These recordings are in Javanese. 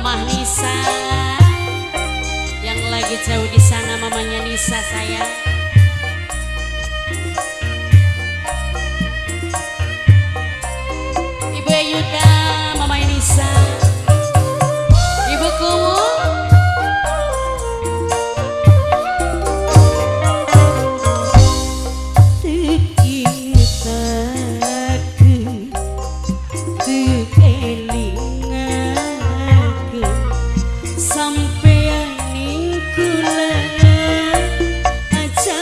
Mamah Nisa yang lagi jauh di sana, mamanya Nisa saya. Ibu Yuda, Mama Nisa, Ibu Kumu. Sampeyan ning kula aja.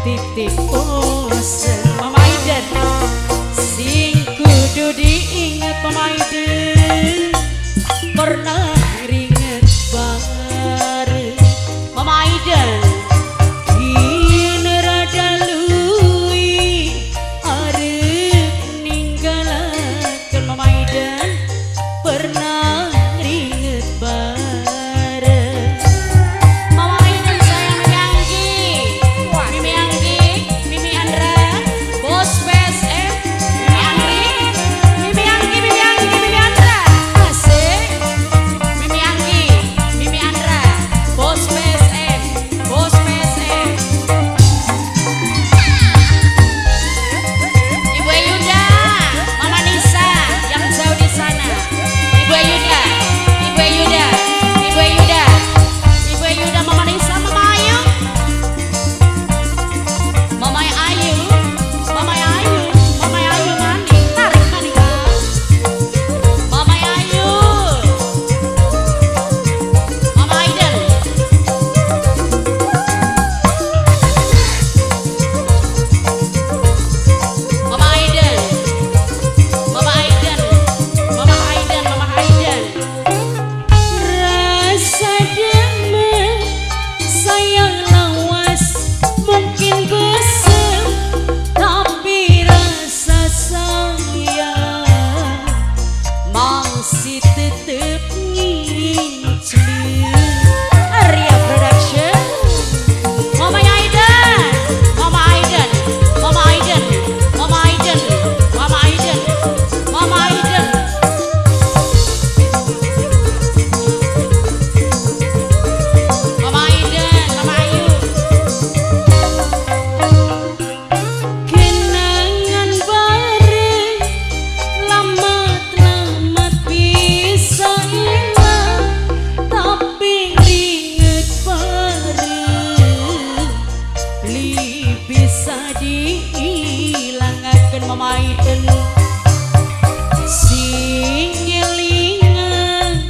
titik bosen. Mama Aiden sing kudu diinget Mama Aiden pernah ringet bareng. Mama Aiden yen rada luwi arep ninggalaken Mama Aiden pernah ringet bareng. Mama Aiden sayang Mimi Anggi, Mimi Anggi, Mimi Andra, Bos PSM, Mimi Andri, Mimi Anggi, Mimi Anggi, Mimi Andra, asik. Mimi Anggi, Mimi Andra, Bos PSM, Bos PSM. Ibu Yuda, Mama Nisa yang jauh di sana. Ibu Yuda, Ibu Yuda, Ibu Yuda, Ibu Yuda, Mama Nisa, Mama Ayu, Mama Ayu, Mama Ayu, Mama Ayu maning, tarik maning. Mama Ayu, Mama Aiden. Mama Aiden, Mama Aiden, Mama Aiden, Mama Aiden. Rasa demen sayang lawas mungkin besar, tapi rasa sayang masih tetep nginclih. Arya Production. Mama Aiden, Mama Aiden, Mama Aiden, Mama Aiden, Mama Aiden, Mama Aiden. Mama Aiden, Mama Ayu. Kenangan bareng lamat-lamat bisa hilang, tapi ringet bareng li bisa dihilangaken Mama Aiden. Sing ngelingan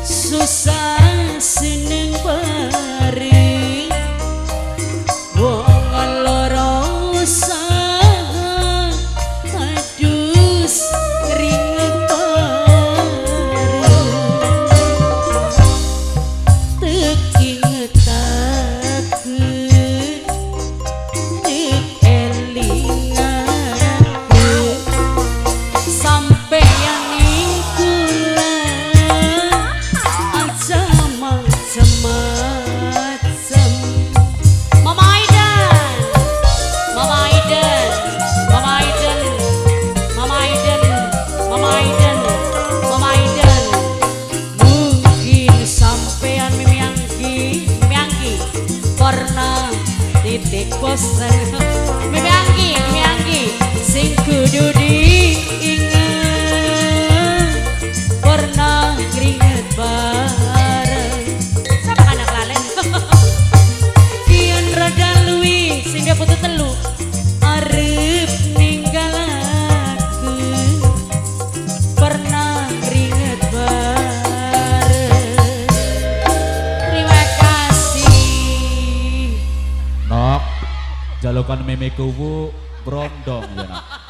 susah seneng bareng, wong loro usaha adus keringet bareng. Tek ingetaken, tek elingaken, sampeyan ing kula aja macem-macem. Mama Aiden, Mama Aiden, Mama Aiden, Mama Aiden, Mama Aiden, Mama Aiden. Mungkin sampean Mimi Anggi, Mimi Anggi pernah titik bosen. Mimi Anggi, Mimi Anggi sing kudu diinget pernah keringet bareng. Siapa anak lalen? Kian rada luwi sing dia putu telu arep ninggalaken pernah keringet bareng. Terima kasih. Nok, jalukan meme kuwu brondong ya nak.